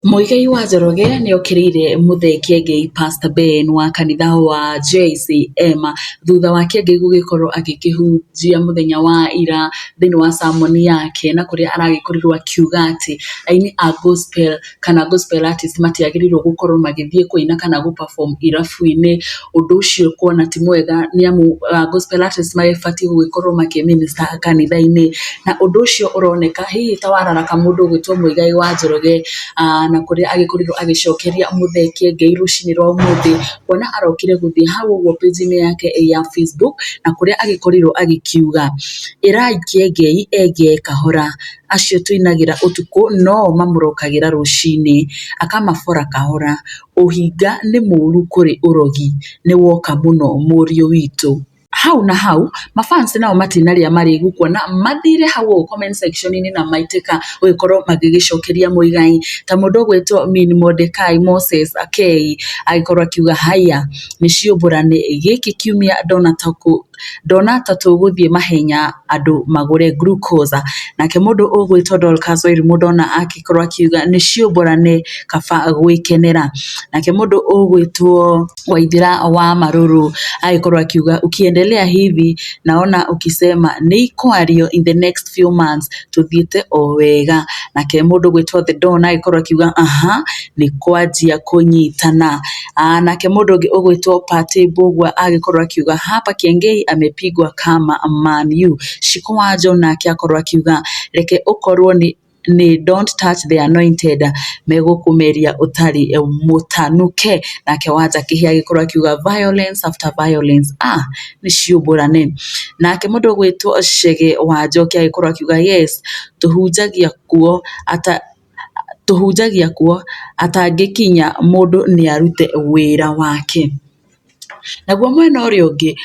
Muigai wa Njoroge nĩokĩrĩire Muthee Kiengei Pastor Ben wa kanitha wa JCM thutha wa Kiengei gũgĩkorwo agĩkĩhunjia mũthenya wa ira thĩinĩ wa sermon yake na kũrĩa aragĩkorirwo akiuga atĩ aini a gospel kana gospel artist matiagĩrĩirwo gũkorwo magĩthiĩ kũina kana gũ perform irabu-inĩ, ũndũ ũcio kuona ti mwega nĩamu gospel artist magĩbatiĩ gũgĩkorwo makĩ minister kanitha-inĩ, na ũndũ ũcio ũroneka hihi ta wararaka mũndũ ũgwĩtwo Muigai wa Njoroge na kũrĩa agĩkorirwo agĩcokeria Muthee Kiengei rũcinĩ rwa ũmũthĩ, kuona arokire gũthiĩ hau ũguo page-inĩ yake ya Facebook, na kũrĩa agĩkorirwo agĩkiuga, ĩrai Kiengei egee kahora, acio tũinagĩra ũtukũ no-o mamũrokagĩra rũcinĩ, akamabora kahora, ũhinga nĩ mũũru kũrĩ ũrogi, nĩwoka mũno mũriũ witũ. Hau na hau mafans nao matinarĩa marĩgu kuona mathire hau ũguo comment section -inĩ na maitĩka gũgĩkorwo magĩgĩcokeria Muigai ta mũndũ ũgwĩtwo Min Mordecai Moses Akei agĩkorwo akiuga haya nĩ ciũmbũrane gĩkĩ kiumia ndona ta tũgũthiĩ mahenya andũ magũre glucose. Nake mũndũ ũgwĩtwo Dorcas Wairimu ndona agĩkorwo akiuga nĩ ciũmbũrane kaba gwĩkenera. Nake mũndũ ũgwĩtwo Waithera wa Marũrũ agĩkorwo akiuga ukiendelea hivi naona ukisema nĩ ikwario in the next few months tũthiĩte o wega. Nake mũndũ ũgwĩtwo The Don agĩkorwo akiuga aha nĩ kwanjia kũnyitana. Nake mũndũ ũngĩ ũgwĩtwo Patty Mbũgua agĩkorwo akiuga hapa Kiengei amepigwa kama Man U. Shiko wa John nake akorwo akiuga reke ũkorwo nĩ don't touch the anointed megũkũmeria ũtarĩ mũtanuke. Nake Wanja Kĩhĩa agĩkorwo akiuga violence after violence, ah nĩ ciũmbũrane. Nake mũndũ ũgwĩtwo Chege wa Njoki agĩkorwo akiuga yes tũhunjagia kuo ata tũhunjagia kuo atangĩkinya mũndũ nĩ arute wĩra wake. Naguo mwena ũrĩa ũngĩ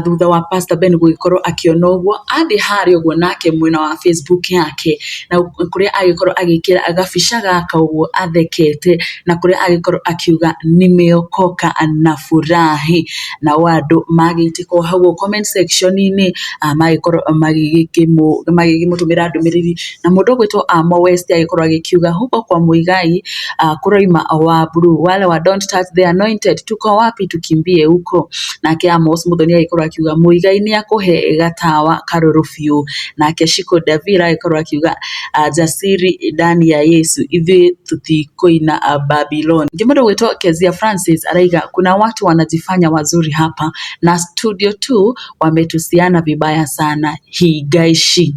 thutha wa Pastor Ben gũgĩkorwo akĩona ũguo, athiĩ harĩa ũguo nake mwena wa Facebook yake na kũrĩa agĩkorwo agĩkĩra gabica gaka ũguo athekete na kũrĩa agĩkorwo akiuga nimeokoka na furahi. Nao andũ magĩitĩka o hau ũguo comment section-inĩ magĩkorwo magĩkĩmũtũmĩra ndũmĩrĩri na mũndũ ũgwĩtwo Amo West agĩkorwo agĩkiuga huko kwa Muigai kũroima wa blue wale wa don't touch the anointed tuko wapi tukimbie huko. Nake Amos Muthoni agĩkorwo akiuga Muigai nĩ akũhe gatawa karũrũ biũ. Nake Shiko Davila agĩkorwo akiuga jasiri ndani ya Yesu ithuĩ tũtikũina Babylon. Ningĩ mũndũ ũgwĩtwo Kezia Francis araiga kuna watu wanajifanya wazuri hapa na studio 2 wametusiana vibaya sana higaishi.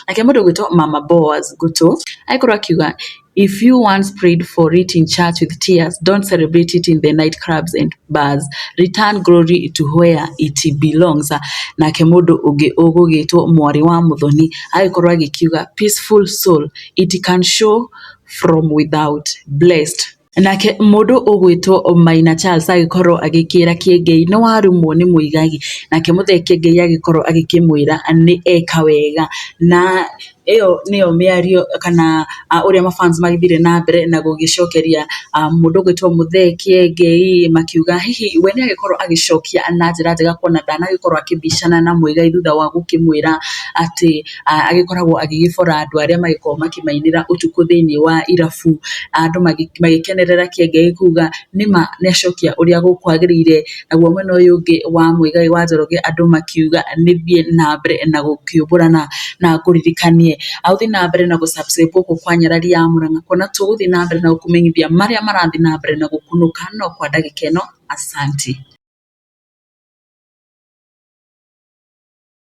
Nake mũndũ ũgwĩtwo Mama Boaz Guto agĩkorwo akiuga if you once prayed for it in church with tears, don't celebrate it in the nightclubs and bars. Return glory to where it belongs. Nake mũndũ ũngĩ ũgũgĩtwo mwarĩ wa Muthoni agĩkorwo agĩkiuga peaceful soul it can show from without blessed. Nake mũndũ ũgwĩtwo Maina Charles agĩkorwo agĩkĩra Kiengei nĩ warumwo nĩ Muigai nake Muthee Kiengei agĩkorwo agĩkĩmwĩra nĩ eka wega na ĩyo nĩyo mĩario kana ũrĩa mafans magĩthire na mbere na gũgĩcokeria mũndũ ũgwĩtwo Muthee Kiengei makiuga hihi we nĩ agĩkorwo agĩcokia na njĩra njega kuona ndanagĩkorwo akĩbicana na Muigai thutha wa gũkĩmwĩra atĩ agĩkoragwo agĩgĩbora andũ arĩa magĩkoragwo makĩmainĩra ũtukũ thĩinĩ wa irabu andũ magĩkenerera Kiengei kuga nĩma nĩ acokia ũrĩa gũkwagĩrĩire naguo mwena ũyũ ũngĩ wa Muigai wa Njoroge andũ makiuga nĩ thiĩ na mbere na gũkĩũmbũrana na ngũririkanie ũthiĩ na mbere na gũ subscribe gũkũ kwa Nyarari ya Mũrang'a kuona tũgũthiĩ na mbere na gũkũmenyithia marĩa marathiĩ na mbere na gũkunũka no kwa ndagĩka ĩno asanti.